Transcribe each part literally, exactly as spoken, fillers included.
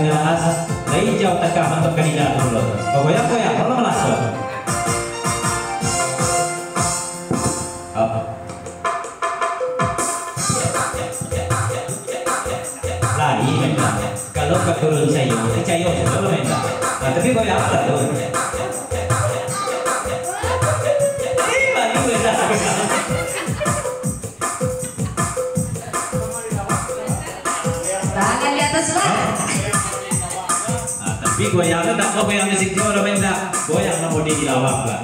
Laras, lai jauah takah mantap kanida tu pulo. Bagoyang-goyang, malah malaso. Up. Lai, memang. Kalau ka turun sayo, picayo sajo lah, memang. Nah, tapi goyang lah tu. Eh, baru dah. Tangan di atas lah. Ah, tapi goyang tu tak goyang di situ, dah main dah. Goyang nak body di lawak lah.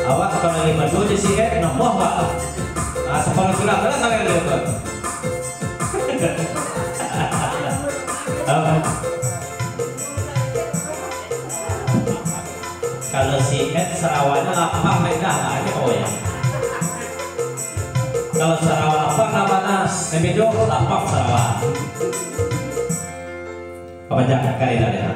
Awak kalau lagi berdua di sini, nombor, Pak. Ah, sepuluh sudah, kalau sampai dulu, Pak. Apa? Kalau si Ed sarawanyo lapang, Ed dah, banyak, oh ya. Kalau sarawa lapang, namanya, Ed tu lapang sarawa. Apa jangan kali dah, ya?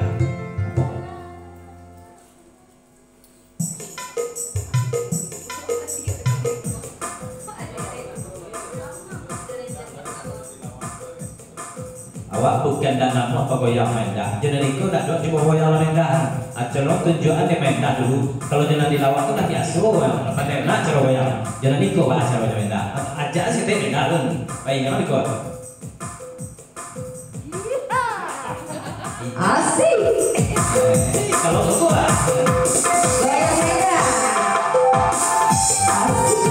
Awak bukan ndak namuah bagoyang main dah. Jo nan iko ndak doh cubo goyang main dah. Acok lo tunjuakan dek main dah dulu. Kalau jo nan di lawak tu lah biaso, pandai nak caro goyang. Jo nan iko baa caro main dah. Ajak saketek main dah tu. Baik, jangan iko. Asik. Kalau suko lah. Goyang main dah. Asik.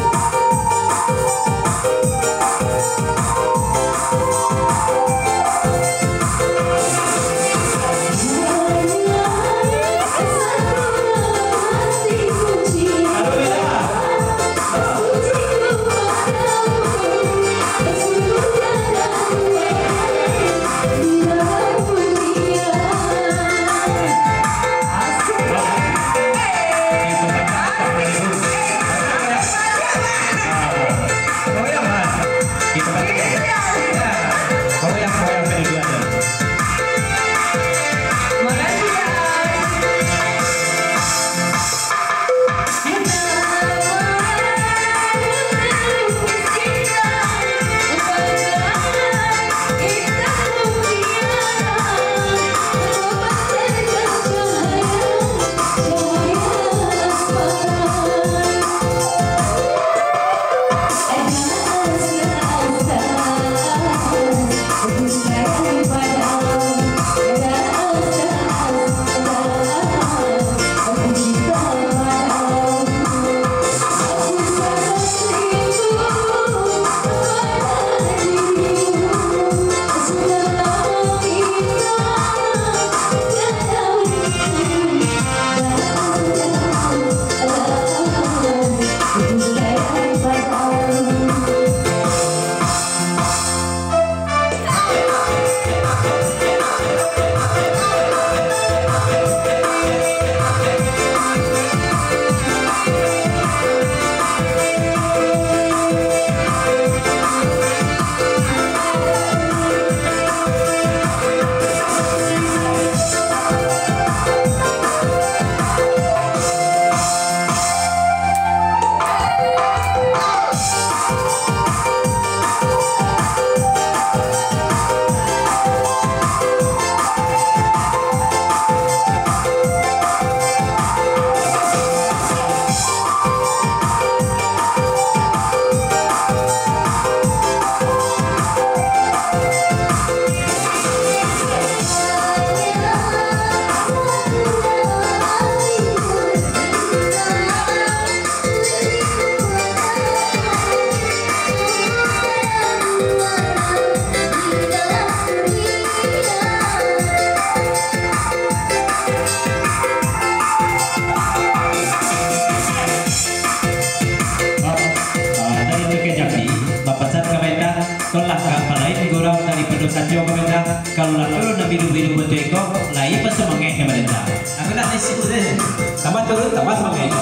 Kalau lah turun nan biru-biru batua iko, lai basamangek ka Madenda. Aku nak isi tu deh. Tambah turun, tambah samangek.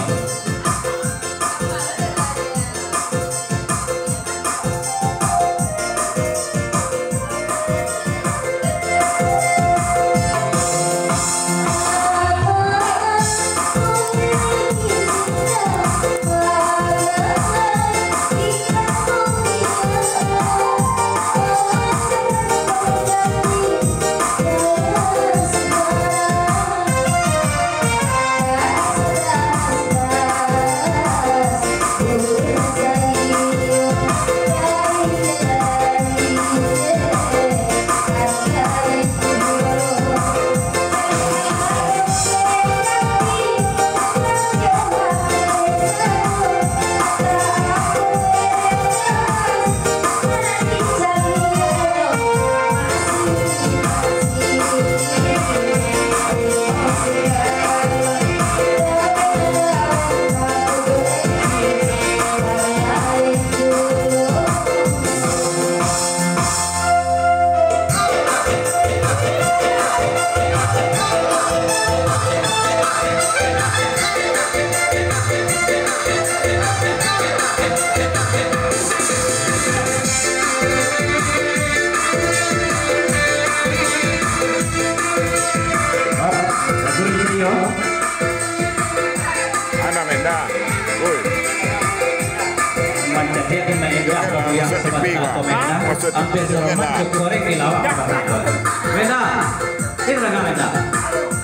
Anak Menda. Woi. Mancaliak nan indah, Menda. Ampia saroman jo korek di lawak. Menda. Ini lagak, Menda.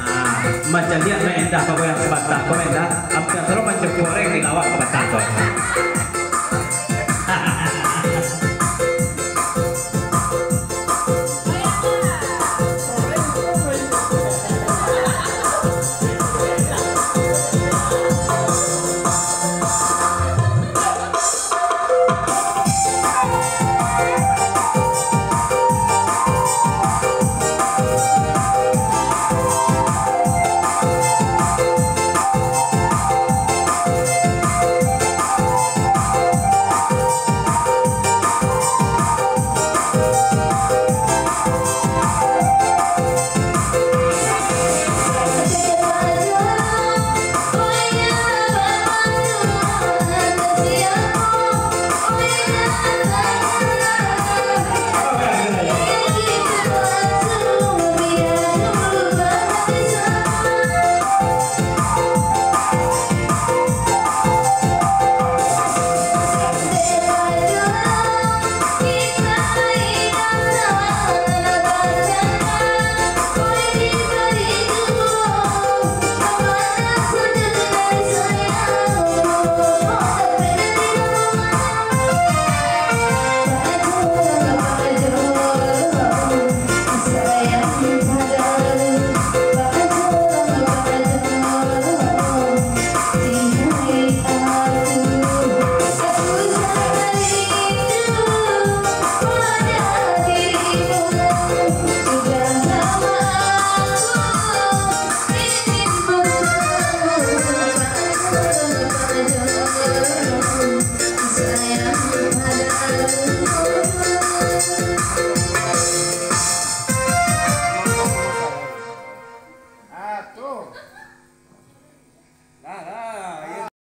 Ah, mancaliak nan indah, pokok nan sabanta ko, Menda. Ampia saroman jo korek di lawak, sabanta ko.